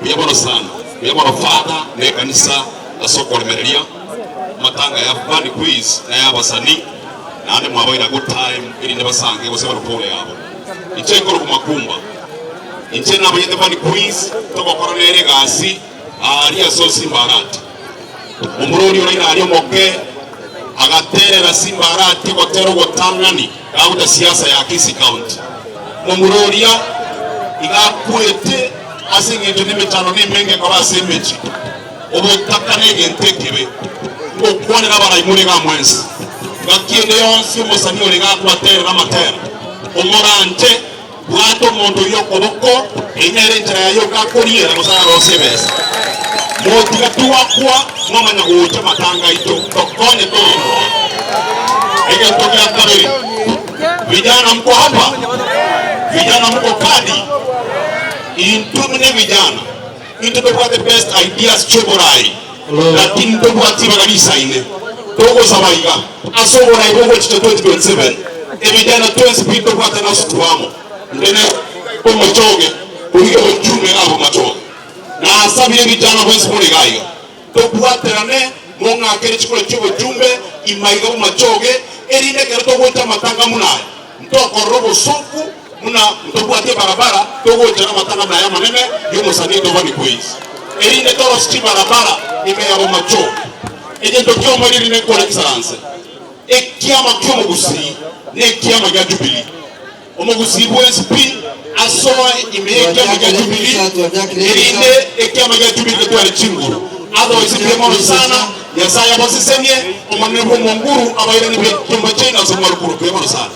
Mbuya mono sana. Mbuya mono Father na ekanisa ase okoremereria amatanga ya Vanny Quiz na ya abasani naende mwabaire a good time erinde basange gose barwe pole yabo. Inche nkorokwa Makumba. Inche nabanyete Vanny Quiz togokora nere egasi aaria ase Osimba Arati. Omorori oraire aria omoke agaterera Simba Arati ogotera ogotang'ani gagocha siasa ya Kisii County. Momura oria iga akwete ase engencho nemechando nemenge ekoba ase emechie. Obotaka negento ekebe. Ngokwanera abarai more iga mwensi. Ngaki ende yonsi omosani ore iga akwaterera amatera. Omoranche, bwata omonto oyio okoboko, eyio nere enchera yaye yoka akoriera gose arosie ebesa. Motiga twakwa mwamanya gocha amatanga aito, tokonye toinwe. Egento gia kabere, vijana mko hapa? Vijana mko kadi? Intwe buna evijana, intwe tobwate best ideas chi'oborai, lakini ntobwati ribaga risaine. Togosaba iga, ase oborai bogochicha 2027, evijana twensi pi ntobwatane ase oboamo. Inde ne omochoge, origie obochumbe iga abwo machoge. Nasabire evijana bwensi more iga iga, tobwaterane mong'akere chikura chi'obochumbe ime iga bw'amachoge, erinde ekero togocha amatanga buna aya, ntokorora obosoku buna ntobwati ebarabara togocha namatanga buna aya amanene y'omosani Giovanni Quiz, erinde torosie chibarabara ime ya bomachoge. Egento ki'omoerio rinde nkore Excellency, ekiama ki'omogusii nekiama gia Jubilee. Omogusii bwensi pi asoe ime y'ekiama gia Jubilee, erinde ekiama gia Jubilee getware chinguru. Otherwise mbuya mono sana, Nyasaye abasesenie, Omonene bw'Omonguru abairanie buya chinyomba chiaino ase mwarokoro. Mbuya mono sana.